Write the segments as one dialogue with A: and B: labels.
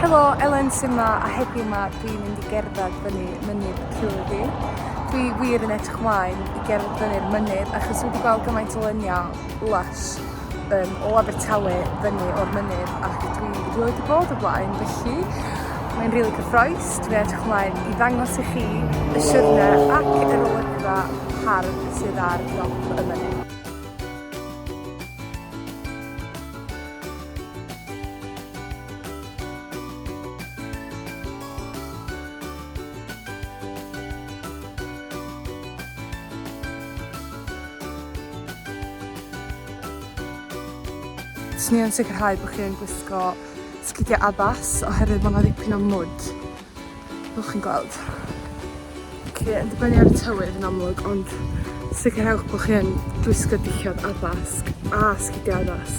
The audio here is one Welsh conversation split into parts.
A: Helo, Elen sy 'ma a heddiw 'ma dwi'n mynd i gerdded fyny mynydd Cilfi. Dwi wir yn edrych mlaen i gerdded fyny'r mynydd achos dwi wedi gweld gymaint o luniau lush um, o Abertawe fyny o'r mynydd ac dwi rioed wedi bod o blaen felly mae'n rili really cyffroes. Dwi'n edrych mlaen i ddangos i chi y siwrne ac yr olygfa hardd sydd ar dop y mynydd. Swn i yn sicrhau bod chi yn gwisgo sgidiau addas oherwydd mae 'na ddipyn o mwd. Fel chi'n gweld. Oce, yn dibynnu ar y tywydd yn amlwg, ond sicrhewch bod chi yn gwisgo dillad addas a sgidiau addas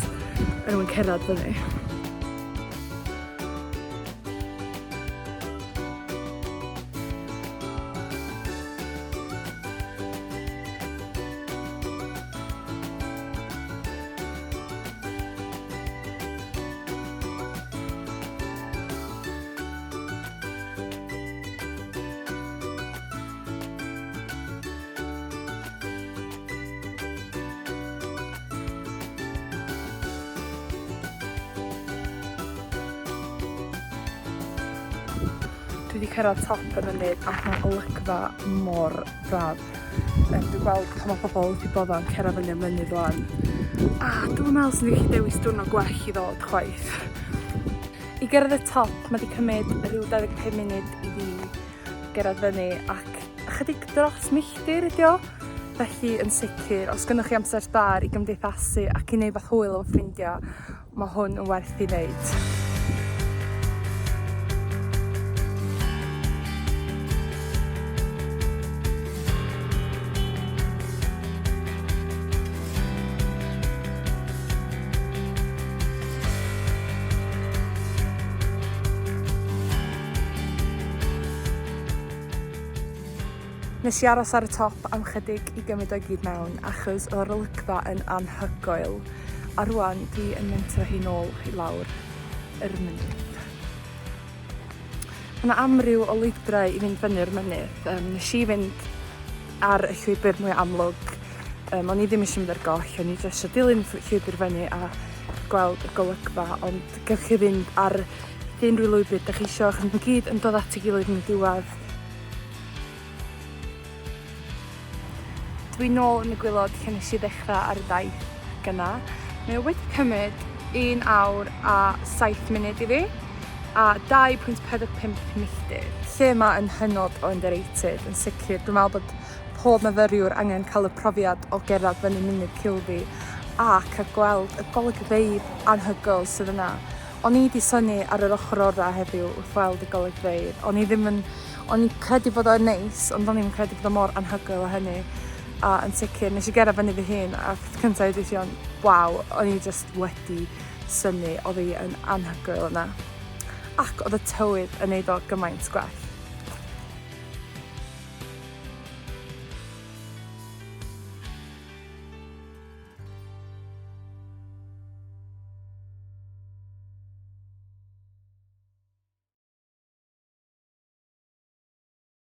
A: er mwyn cerdded fyny. Dwi wedi cyrraedd top y mynydd ac mae olygfa mor braf. Um, dwi'n gweld pa mae pobl wrth i bodda yn cerdded fyny y mynydd wan. A dwi'n meddwl sy'n gallu dewis diwrnod gwell i ddod chwaith. I gyrraedd y top, mae wedi cymryd rhyw 25 munud i fi gyrraedd fyny ac ychydig dros milltir ydi o. Felly yn sicr, os gynnwch chi amser sbâr i gymdeithasu ac i wneud bach hwyl efo ffrindiau, mae hwn yn werth i wneud. Nes i aros ar y top am chydig i gymryd o'i gyd mewn achos oedd yr olygfa yn anhygoel a rwan dwi yn mentro hi nôl i lawr yr mynydd. Mae yna amryw o lwybrau i fynd fyny'r mynydd. Um, nes i fynd ar y llwybr mwy amlwg. Um, o'n i ddim eisiau mynd ar goll, o'n i jyst eisiau dilyn llwybr fyny a gweld y golygfa, ond gewch chi fynd ar unrhyw lwybr da chi eisiau, achos maen gyd yn dod at ei gilydd yn y diwedd. Dwi nôl yn y gwylod lle nes i ddechrau ar y daith gyna. Mae o wedi cymryd 1 awr a 7 munud i fi a 2.45 milltir. Lle yma yn hynod o underrated, yn sicr. Dwi'n meddwl bod pob myfyriwr angen cael y profiad o gerdded fyny mynydd Cilfi a cael gweld y golygfeydd anhygoel sydd yna. O'n i 'di synnu ar yr ochr orau heddiw wrth weld y golygfeydd. O'n i ddim yn... O'n i'n credu bod o'n neis, ond o'n i'm yn credu bod o mor anhygoel â hynny. A yn sicr, nes i gerdded fyny fy hun, a peth cyntaf i dweud o'n, waw, o'n i jyst wedi synnu, oedd hi yn anhygoel yna. Ac oedd y tywydd yn neud o gymaint gwell.